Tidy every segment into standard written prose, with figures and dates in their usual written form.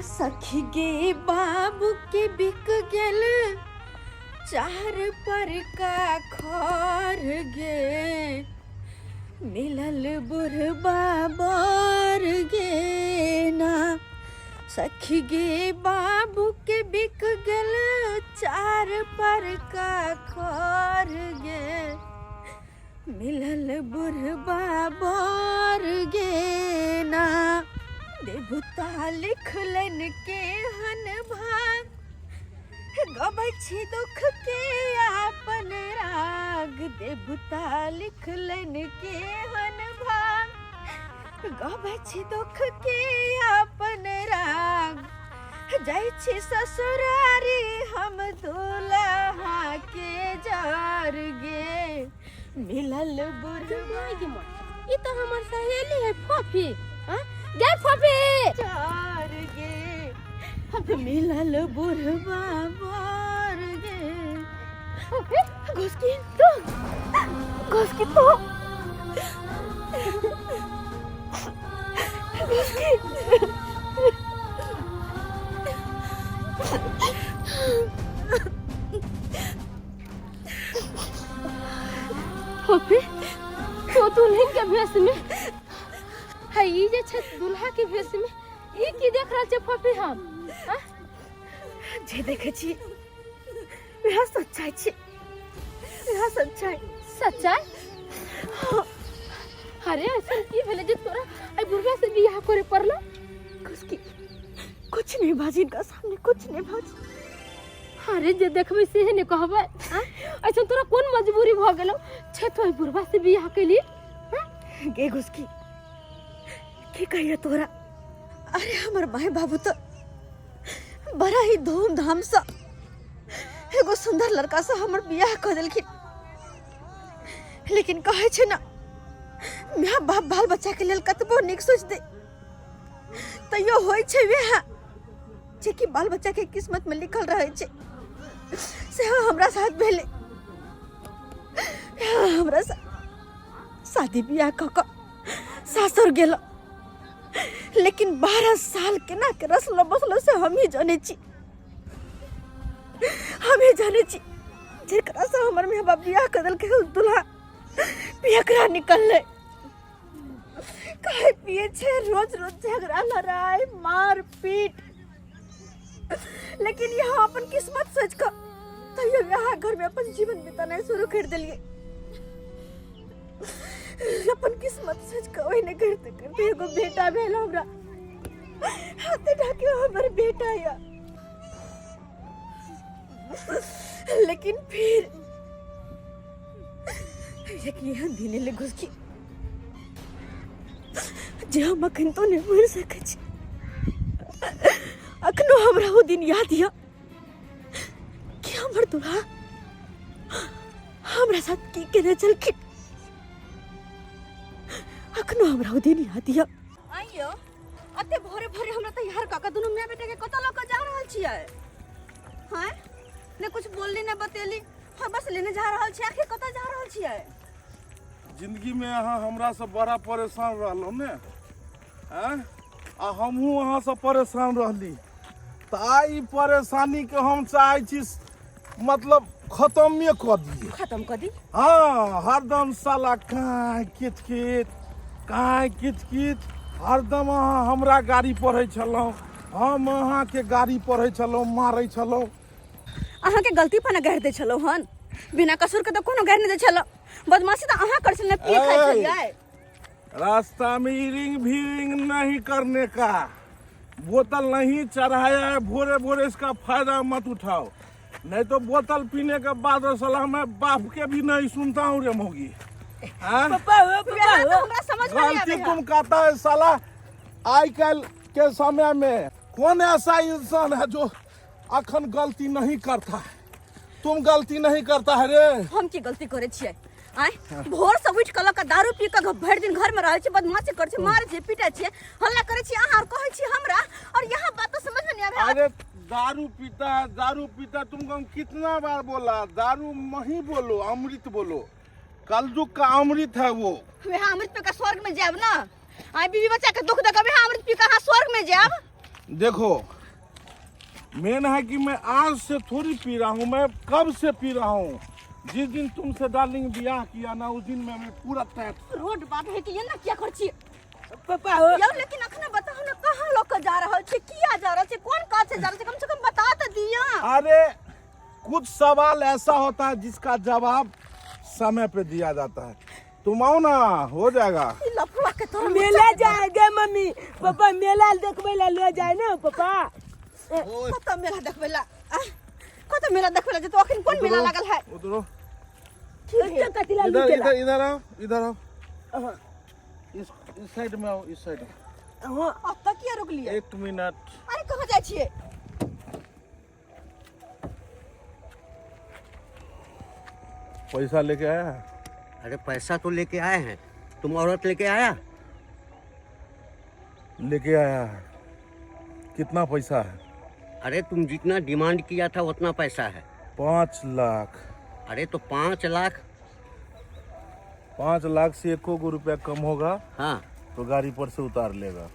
सखी गे बाबू के बिक गेल चार पर का खर गे, मिलल बुढ़बा बर गे ना। सखी गे बाबू के बिक गेल चार पर का खर गे, मिलल बुढ़बा बर गे ना। देवता लिखलन केहन भाग, गबै छी दुख के आपन राग। देवता लिखलन केहन भाग, गबै छी दुख के आपन राग। जाइ छी ससुरारी हम दुल्हा के जार गे, मिलल बुढ़बा गे माँ, ई तऽ हमर सहेली है फफी। हाँ गे फफी जार गे, मिलल बुढ़बा बर गे। फफी घुसकी तो, घुसकी तो, घुसकी। फफी तो दुल्हन के भेष में है, ई जे छै दुल्हा के भेष में, ई की देख रहल छै फफी हम? हाँ? जे देखै छी वएह सच्चाई छी, वएह सच्चाई। सच्चाई? अरे ऐसा की भेलै जे तोरा एहि बुढ़वा से बियाह करे पड़लो? कुछ की कुछ नहीं बाजी, इनका सामने कुछ नहीं बाजी। अरे जे देखबै सेहे ने कहबै। आँय? ऐसन तोरा कोन मजबूरी भऽ गेलौ छै तो एहि बुढ़वा से बियाह केली? गे घुसकी, की कहियो तोरा, अरे हमर माय बाबू तो बड़ा ही धूमधाम से एगो सुंदर लड़का से हमर बियाह कऽ देलखिन, लेकिन कहै छै ना, माय बाप बाल बच्चा के लेल कतबो नीक सोच दे तैयो होइ छै वएह जे कि बाल बच्चा के किस्मत में लिखल रहै छै। सेहो हमरा साथ भेलै। हमरा साथ शादी बियाह कऽ कऽ सासुर गेल, लेकिन 12 साल केना के रसलो बसलो से हम ही जानै छी, हम ही जानै छी। जेकरा से हमर माय बाप बियाह कऽ देलकै ओ दुल्हा पियकरा निकललै, काहे पिए छे, रोज रोज झगड़ा लड़ाई मार पीट। लेकिन यहाँ अपन किस्मत सोच कऽ तैयो यहाँ घर में अपन जीवन बितानाइ शुरू कर देलिए। अपन किस्मत सोच कऽ ओहिने करते करते एगो बेटा भेल हमरा, हाथे ढाके हमर बेटा या। लेकिन फिर एक एहन दिन एलै घुसकी जे हम अखन तो नहि भूलि सकै छी। अखनो हमरा ओ दिन याद यऽ कि हमर दुल्हा हमरा साथ की केने छलखिन। अखनो हमरा ओ दिन याद यऽ। आइयो अते भोरे भोरे हमरा तैयार कऽ कऽ दुनू माय बेटा के कतऽ लऽ कऽ जा रहल छियै? हैं, ने कुछ बोलली ने बतेली, हाँ बस लेने जा रहल छियै, आखिर कतऽ जा रहल छियै? जिंदगी में अहाँ हमरा से बड़ा परेशान रहलहुँ ने, आँय? आ हमहूँ अहाँ से परेशान रहली, तऽ आइ ई परेशानी के हम चाहै छी मतलब खत्मे कऽ दिए। खत्म कऽ दी? हाँ, हरदम साला काँय किच किच काँय किच किच, हरदम अहाँ हमरा गाड़ी पढ़ै छलहुँ, हम अहाँके गाड़ी पढ़ै छलहुँ, मारै छलहुँ। अहाँके गलती पर ने गारि दै छलहुँ हन, बिना कसूर के तऽ कोनो गारि नहि दै छलहुँ। बदमाशी तऽ अहाँ करै छलहुँ, पिए खाइ छलियै। रास्ता में इरिंग भीरिंग नहीं करने का, बोतल नहीं चढ़ाया है भोरे भोरे, इसका फायदा मत उठाओ, नहीं तो बोतल पीने के बाद साला मैं बाप के भी नहीं सुनता हूँ रे मोगी। हाँ? पापा हो, पापा हो। हमरा समझ में नहीं गलती आवे है। तुम कहता है साला, आजकल के समय में कौन ऐसा इंसान है जो अखन गलती नहीं करता है? तुम गलती नहीं करता है रे। हम की गलती करे छियै? आय भोर से उठि कऽ लऽ कऽ दारू पी कऽ भरि दिन घर में रहै छी, बदमाशी करै छी, मारै छी, पीटै छी, हल्ला करै छी अहाँ, और कहै छी हमरा, और यहाँ बात तो समझ में नहीं आवे। अरे दारू पीता है, दारू पीता है, तुमको हम कितना बार बोला दारू नहीं बोलो, अमृत बोलो, कलयुग का अमृत है वो। वह अमृत पी कऽ स्वर्ग में जायब ना? आय बीवी बच्चा के दुख दऽ कऽ वएह अमृत पी कऽ अहाँ स्वर्ग में जायब? देखो मेन है कि मैं आज से थोड़ी पी रहा हूँ, मैं कब से पी रहा हूँ। जिस दिन तुमसे डार्लिंग ब्याह किया ना उस दिन मैं पूरा टाइट। रोड बाट है कि ये ना किया कर छी पापा हो यौ, लेकिन अखने बताओ ना कहाँ लऽ के जा रहल छी, किया जा रहल छी, कोन काज से जा रहल छी, कम से कम बता तऽ दिअ। अरे कुछ सवाल ऐसा होता है जिसका जवाब समय पे दिया जाता है। तुम आओ ना, हो जाएगा। ई लफड़ा के तोरा मेला जाएगा मम्मी पापा, मेला देखबै ला ले जाए ना पापा। कतऽ मेला देखबै ला? आह, कतऽ मेला देखबै ला जेतौ? अखन कोन मेला लागल है? उतरो। एते कथी ला इधर लुटेला? इधर इधर आओ, इधर आओ, हाँ, इस साइड में आओ, इस साइड में। हाँ। अतऽ किया रुकलियै? एक मिनट। अरे कहाँ जाइ छियै? पैसा लेके आया है? अरे पैसा तो लेके आए हैं, तुम औरत लेके आया? लेके आया है। कितना पैसा है? अरे तुम जितना डिमांड किया था उतना पैसा है। 5 लाख। अरे तो 5 लाख। 5 लाख से एको गो रुपया कम होगा हाँ तो गाड़ी पर से उतार लेगा।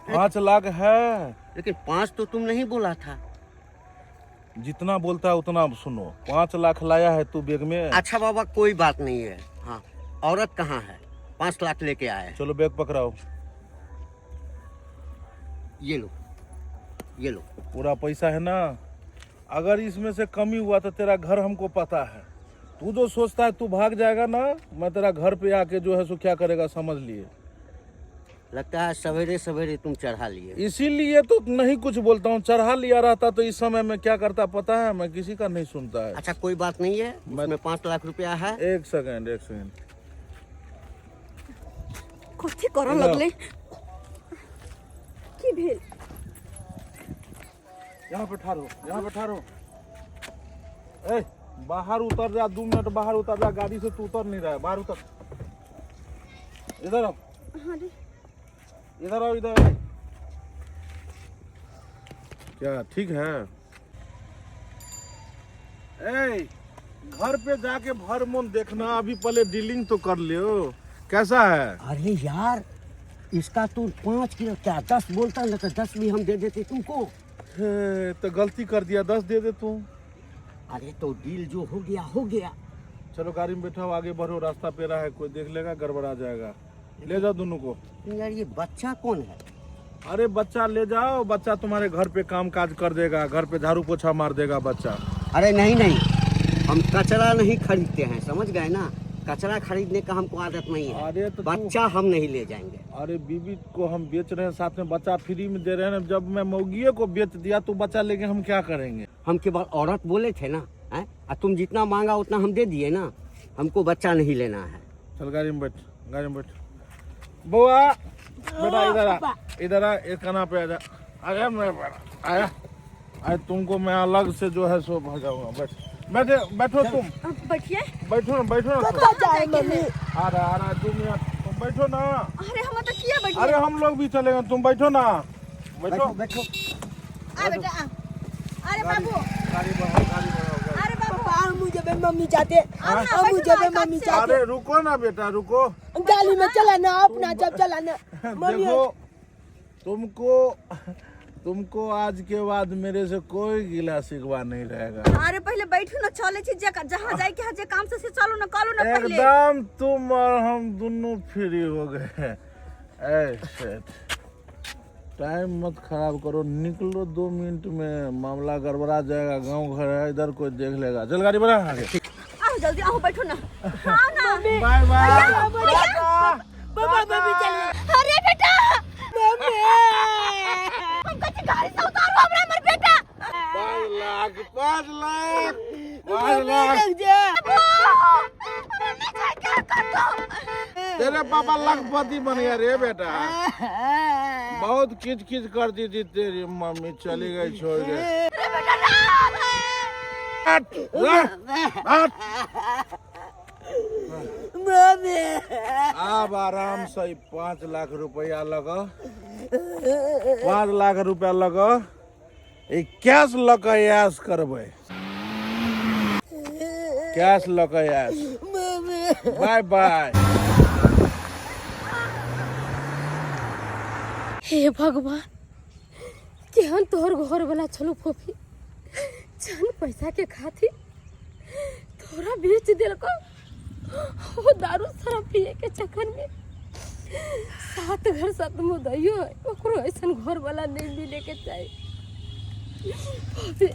5 लाख है। लेकिन 5 तो तुम नहीं बोला था। जितना बोलता है उतना सुनो। 5 लाख लाया है तू बैग में। अच्छा बाबा कोई बात नहीं है। हाँ औरत कहाँ है? 5 लाख लेके आए हैं। चलो बैग पकड़ाओ। ये लो, ये लो। पूरा पैसा है ना? अगर इसमें से कमी हुआ तो तेरा घर हमको पता है। तू जो सोचता है तू भाग जाएगा ना, मैं तेरा घर पे आके जो है सो क्या करेगा समझ लिए। लगता है सवेरे सवेरे तुम चढ़ा लिए। इसीलिए तो नहीं कुछ बोलता हूँ। चढ़ा लिया रहता तो इस समय में क्या करता पता है? मैं किसी का नहीं सुनता है। अच्छा कोई बात नहीं है, उसमें 5 लाख रुपया है। एक सेकेंड, एक सेकेंड। कथी करऽ लगलै? की भेल? यहाँ पे ठहरो, यहाँ पे ठहरो। ए बाहर उतर जा, 2 मिनट बाहर उतर जा। गाड़ी से तू उतर नहीं रहा है, बाहर उतर। इधर आओ, इधर आओ, इधर आओ। क्या ठीक है? ए घर पे जाके भर मन देखना, अभी पहले डीलिंग तो कर लियो। कैसा है? अरे यार इसका तो 5 किलो क्या 10 बोलता ना तो 10 भी हम दे देते तुमको। हे, तो गलती कर दिया, 10 दे दे तू। अरे तो डील जो हो गया हो गया। चलो गाड़ी में बैठो, आगे बढ़ो, रास्ता पेरा है, कोई देख लेगा गड़बड़ा जाएगा। ले जाओ दोनों को। यार ये बच्चा कौन है? अरे बच्चा ले जाओ, बच्चा तुम्हारे घर पे काम काज कर देगा, घर पे झाड़ू पोछा मार देगा बच्चा। अरे नहीं नहीं, हम कचरा नहीं खरीदते हैं, समझ गए ना? कचरा खरीदने का हमको आदत नहीं है। अरे तो बच्चा हम नहीं ले जाएंगे। अरे बीबी को हम बेच रहे हैं, साथ में बच्चा फ्री में दे रहे हैं। जब मैं मौगिए को बेच दिया तो बच्चा लेके हम क्या करेंगे? हम केवल औरत बोले थे ना, हैं? और तुम जितना मांगा उतना हम दे दिए ना। हमको बच्चा नहीं लेना है। चल गाड़ी में बैठ, गाड़ी में बैठ। बुआ बेटा इधर आ, इधर आ, एक कना पे आ जा। अरे मैं आया, अरे तुमको मैं अलग से जो है सो भगाऊंगा। बैठ बैठे, बैठो तुम। बैठिए। बैठो ना, बैठो ना। कतऽ जाए मम्मी? आ रहा, आ रहा, 2 मिनट तुम बैठो ना। अरे हम तो किया बैठिए। अरे हम लोग भी चलेंगे, तुम बैठो ना, बैठो बैठो। आ बेटा आ। अरे बाबू गाड़ी बढ़ाओ, गाड़ी बढ़ाओ, गाड़ी। अरे बाबू पापा हम जेबै मम्मी जाते, हम बैठो जेबै ना, मम्मी कात से। जाते। अरे रुको ना बेटा, रुको। गाड़ी में चला ना, अपना जब चला ना मम्मी। देखो तुमको, तुमको आज के बाद मेरे से कोई गिला शिकवा नहीं रहेगा। अरे पहले बैठू ना, चले छी जे जहाँ जाए के है, जे काम से से चलू ना, कलू ना पहले। एकदम तुम और हम दोनों फ्री हो गए। ए सेठ टाइम मत खराब करो, निकलो 2 मिनट में, मामला गड़बड़ा जाएगा। गांव घर है इधर, कोई देख लेगा। चल गाड़ी बढ़ा आगे। आओ जल्दी आओ, बैठो ना, आओ ना। Bye bye. पापा मम्मी चल। अरे बेटा मम्मी हम कथी गाड़ी से उतारू हमरा हमर बेटा। 5 लाख, 5 लाख, 5 लाख। लग जा। हमरा नहीं जाए के कतौ। तेरे पापा लखपति बन गया रे बेटा। बहुत किच किच करती थी तेरी मम्मी, चली गई छोड़ के। अरे बेटा राम। हट, हट, हट। मम्मी अब आराम से 5 लाख रुपया लगा, 5 लाख रुपया लगा, कैश लऽ कऽ ऐश करबै, कैश लऽ कऽ ऐश। Bye bye. हे भगवान, केहन तोहर घर वाला छलो फोफी, चंद पैसा के खातिर तोरा बेच देलको। ओ दारू शराब पिए के चक्कर में सात घर सात मुदैयो है, ओकरो ऐसन घर वाला नहीं मिले के चाही। फोफी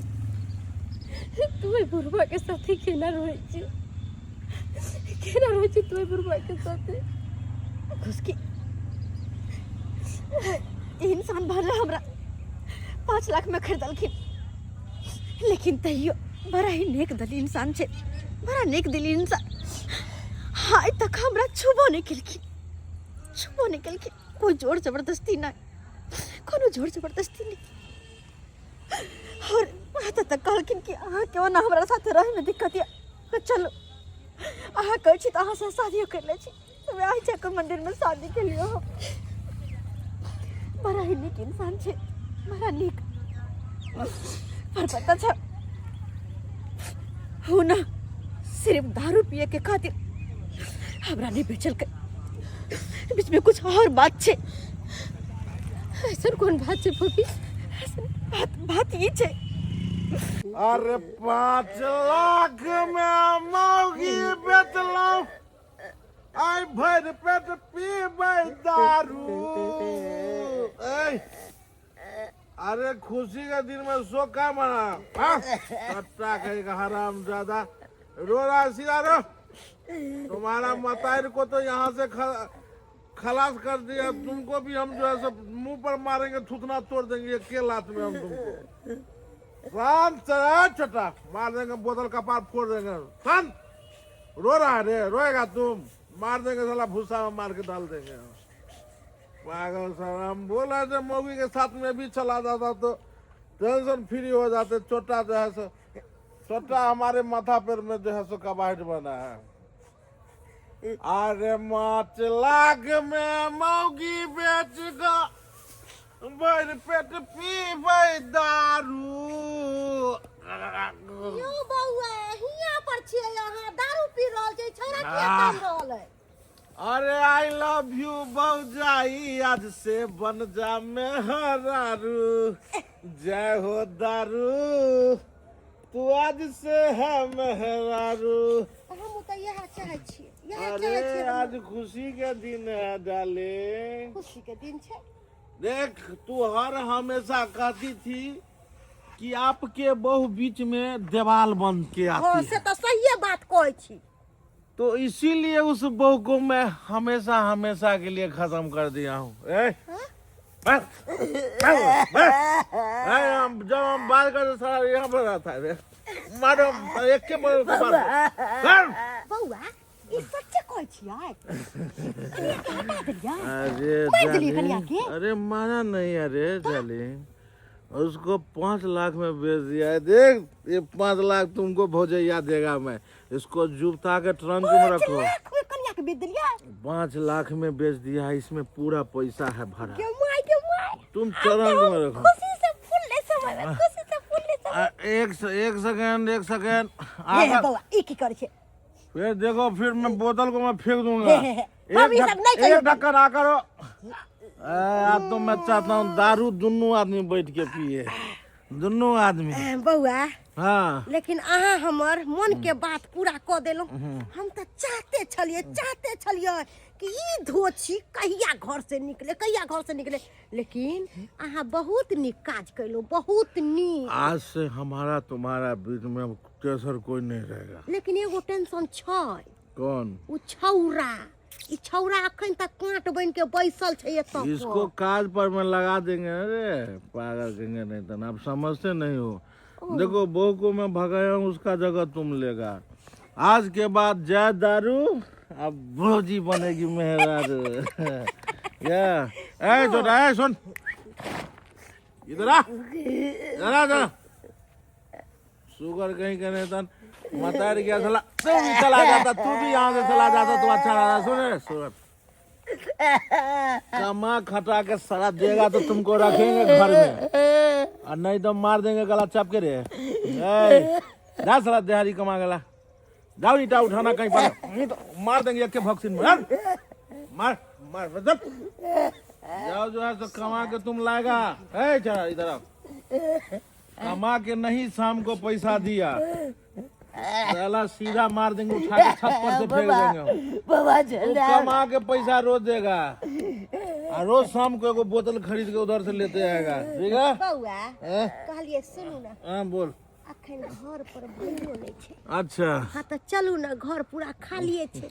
तू ओहि बुढ़वा के साथे केना रहै छी, केना रहै छी तू ओहि बुढ़वा के साथे? घुसकी ई इंसान भरला हमरा 5 लाख में खरीदलखिन, लेकिन तैयो बड़ा ही नेक दिली इंसान छै, बड़ा नेक दिली इंसान। आइ तक हमरा छुबो नहि केलखिन, छुबो नहि केलखिन, कोइ जोर जबरदस्ती नहि, कोनो जोर जबरदस्ती नहि। और एतऽ तक कहलखिन कि अहाँके ओना हमरा साथे रहैमे दिक्कत यऽ तऽ चलू, अहाँ कहै छी तऽ अहाँसँ शादियो करि लै छी। वएह जाकऽ मन्दिरमे शादी केलियै हम। बड़ा ही नीक इंसान छै, बड़ा नीक। पर पता छ हो ना, सिर्फ दारू पिए के खातिर हमरा नहीं बेचलकै, बीच में कुछ और बात छै। ऐसन कोन बात छै फूफी? बात बात ई छै। अरे 5 लाख में मौगी बेचलहुँ, आइ भरि पेट पीबै दारू। ऐ, अरे खुशी के दिन में शोक का मना? हाँ? सट्टा कहेगा हराम ज्यादा रो रहा है, सीधा रो। तुम्हारा मताइर को तो यहाँ से खलास कर दिया, तुमको भी हम जो है सब मुंह पर मारेंगे, थुथना तोड़ देंगे एक के लात में हम तुमको। शांत से छोटा मार देंगे, बोतल का पार फोड़ देंगे। शांत रो रहा है रे, रोएगा तुम, मार देंगे साला, भूसा में मार के डाल देंगे। पागल सर, हम बोला जब मौगी के साथ में भी चला जाता तो टेंशन फ्री हो जाते। छोटा जो है सो, छोटा हमारे माथा पर में जो है सो कबाइट बना है। अरे 5 लाख में मौगी बेच ग भरि पेट पीबै दारू। यौ बौआ, हियाँ पर छियै अहाँ, दारू पी रहल छियै, छौड़ा किया कान रहल है? अरे I love you भौजाई, आज से बन जा मेहरारू। जय हो दारू, तू आज से है मेहरारू। हम तऽ इएह चाहै छियै, इएह अरे चाहै छियै। आज खुशी के दिन है डाले, खुशी के दिन छै। देख तू हर हमेशा कहती थी कि आपके बहु बीच में देवाल बन के हँ आती से है, तऽ सहिए बात कहै छी। तो इसीलिए उस बहू को मैं हमेशा हमेशा के लिए खत्म कर दिया हूँ। ए, बस, बस, बस। ए, हम जब हम बात करते सारा यहाँ पर रहता है रे। मारो एक के बगल के मारो। कर। बौआ ई सच्चे कहै छियै? कनिया के हटा देलियै? अरे मारि देलियै जालिम, कनिया के? अरे मारा नहीं, अरे जालिम उसको 5 लाख में बेच दिया है। देख ये 5 लाख तुमको भौजैया देगा मैं, इसको जुबता के ट्रंक में 5 रखो। लाख में कनिया के बेच देलियै? 5 लाख में बेच दिया है, इसमें पूरा पैसा है भरा। गे my, गे my. तुम ट्रंक में रखो। खुशी से फूल ले समय में, खुशी से फूल ले समय। एक सेकंड, एक सेकंड। हे हे आकर बौआ ई की करै छै? फिर देखो, फिर मैं बोतल को मैं फेंक दूंगा। हे, हे, हे। हम ई सब नहीं एक कहियो। ढक्कन आकर आज तो मैं चाहता हूँ दारू दोनों आदमी बैठ के पिए, दोनों आदमी। बौआ हाँ। लेकिन अहाँ हमर मन के बात पूरा कऽ देलहुँ। हम तऽ चाहते छलियै, चाहते छलियै कि ई धोछी कहिया घर से निकले, कहिया घर से निकले, लेकिन अहाँ बहुत नीक काज कयलहुँ, बहुत नीक। आज से हमारा तुम्हारा बीच में अब केसर कोई नहीं रहेगा। लेकिन एगो टेंशन छै। कौन? ओ छौरा, ई छौरा अखन तक कांट बन के बैसल छै एतऽ। इसको काज पर में लगा देंगे। अरे पागल कहेंगे नहीं तो आप समझते नहीं हो। देखो बहू को मैं भगाया हूँ, उसका जगह तुम लेगा। आज के बाद जय दारू, अब भौजी बनेगी मेहरारू। या ए छोटा, ए सुन इधर आ, इधर आ, इधर आ। शुगर कहीं के नहीं तन मतार गया साला, तू भी चला जाता, तू भी यहाँ से चला जाता तो अच्छा रहता। सुन सुन, कमा खटा के सारा देगा तो तुमको रखेंगे घर में, और नहीं तो मार देंगे गला चाप के रे। ए, जा साला दिहाड़ी कमा गला, जाओ ईटा उठाना कहीं पर, नहीं तो मार देंगे एक के भक्सिन में। मार मार मार, बदल जाओ जो है तो कमा के तुम लाएगा। ए चला इधर आओ। कमा के नहीं शाम को पैसा दिया, साला सीधा मार देंगे, उठा के छत पर से फेंक देंगे हम। बाबा तू चल कमा के पैसा रोज देगा और रोज शाम को एगो बोतल खरीद के उधर से लेते आएगा, ठीक है? बौआ, हैं? कहलिए सुनू ना। हाँ, बोल। अखन घर पर भइयो नहि छै। अच्छा। हाँ तऽ चलू ने, घर पूरा खालिए छै,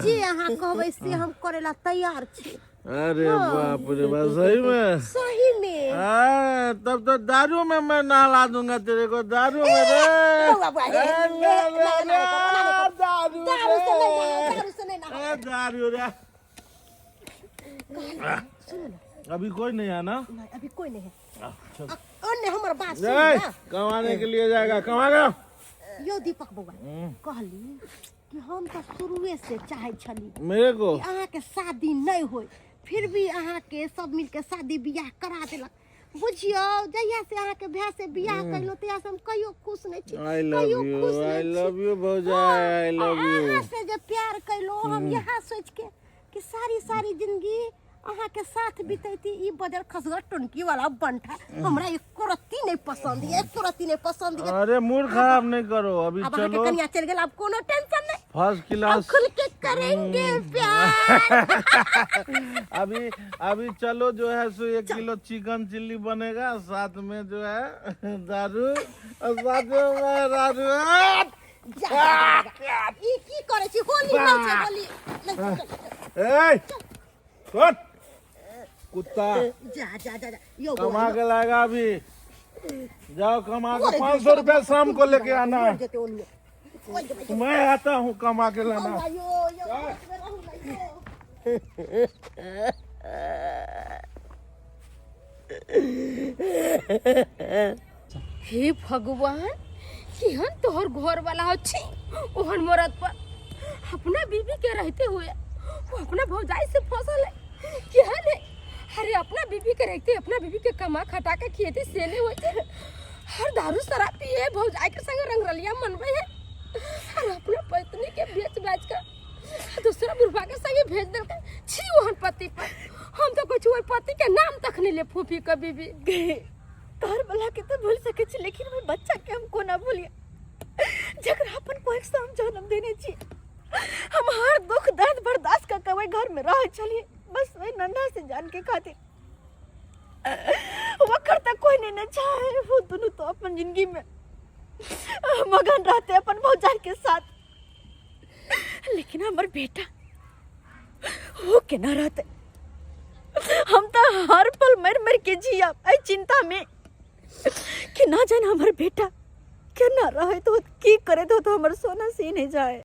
जे अहाँ कहबै से हम करे ला तैयार छी। अरे बाप रे बाप, सही में? सही में। हाँ, तब तो दारू में मैं नहला दूंगा तेरे को, दारू में रे। बौआ, बौआ, हे, ए, हे, ले, ले, ना, ना, ले, ना, ना, ना, दारू दारू से रे। नहीं नहाओ, दारू से नहीं नहाओ। ए, दारू रे। अभी कोई नहीं है ना? नहीं, अभी कोई नहीं है। चल। अन्य हमर बात सुनू ए, ना। कमाने के लिए जाएगा, कमा गया। यो दीपक बौआ, कहली कि हम तऽ शुरुए से चाहै छली मेरे को कि अहाँके शादी नहीं होय, फिर भी अहाँके सब मिलके शादी बियाह करा देलक। बुझियौ, जहिया से अहाँके भाय से बियाह कयलहुँ तहिया से हम कहियो खुश नहि छी। I love कहियो you, खुश आई नहि छी। लव you भौजाई, I love you. अहाँ से जे प्यार कयलहुँ हम, इएह सोचि के कि सारी सारी जिंदगी अहाँके साथ बितैती, ई बजर खसगर टुनकी वाला बंठा हमरा एको रत्ती नहीं पसंद ये, एको रत्ती नहीं पसंद ये। अरे मूड खराब नहीं करो अभी। अब अहाँके चलो। कनिया चल गेल, अब कोनो टेंशन नहीं। फर्स्ट अब क्लास। खुल के करेंगे प्यार। अभी अभी चलो, जो है सो 1 किलो चिकन चिल्ली बनेगा, साथ में जो है दारू और साथ में मैं दारू। जा, जा, जा, जा। ई की करै छी? होली नहि छै, होली नहि छै, चल, चल। ए उठ, कुत्ता। जा जा जा जा यो कमा बौआ, के लाएगा अभी, जाओ कमा के मर 500 रुपया शाम को लेके आना। मर जेतै ओनिये। ओइ जेबै, जेबै। मैं आता हूँ कमा के लाना। बौआ, यो यो रहू ना, यो। हे भगवान, केहन तोहर घर वाला हो छी! ओहन मरद पर अपना बीबी के रहते हुए वो अपना भौजाई से फसल है, केहन है? अरे अपना बीबी के रहते अपना बीबी के कमा खटा के खेती से नहीं होते, हर दारू शराब पिए भौजाई के संग रंगरलिया मनबे है और अपना पत्नी के बेच बेच कर दूसरा बुढ़वा के संगे भेज देलकै। छी ओहन पति पर! हम तो कुछ ओहि पति के नाम तक नहीं ले फूफी के बीबी। घर वाला के तो भूल सके छी, लेकिन ओहि बच्चा के हम कोना भूलिए जकरा अपन कोई हम जन्म देने छी। हम हर दुख दर्द बर्दाश्त कर के वही घर में रह छलिए, बस वही नन्हा से जान के खातिर। वकर तक कोई नहीं न चाहे, वो दोनों तो अपन जिंदगी में मगन रहते अपन भौजाई के साथ, लेकिन हमर बेटा वो केना रहते? हम तो हर पल मर मर के जिया एहि चिंता में कि ना जाने हमर बेटा केना रहत होत, की करैत होत, हमर सोना से नहीं जाए।